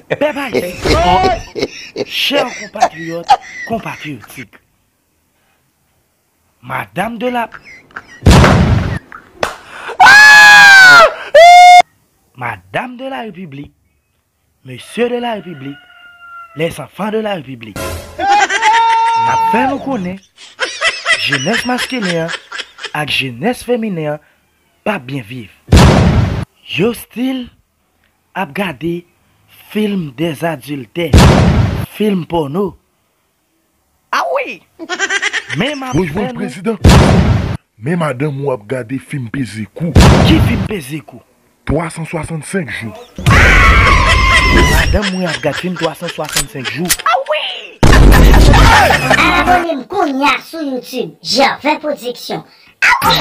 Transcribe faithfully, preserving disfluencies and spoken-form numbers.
Pèp ayisyen, chè konpatriyòt, konpatriyotik. Madam de la Madam de la Repiblik, Mesye de la Repiblik, les enfants de la Repiblik. N ap fè nou konnen, jenès maskilin an ak jenès feminen an p ap byen viv. Yo still ap gade fim dèzadiltè, fim pòno. Ah wi! Men m ap Woy, fè woy, nou prezidan! Men madanm ou ap gade fim peze kou. Ki fim peze kou? Twa san swasannsenk jou. Madanm mwen ap gad fim twa san swasannsenk jou. Ah wi! Abone m kounye a sou YouTube, Gervais Production. Ah wi!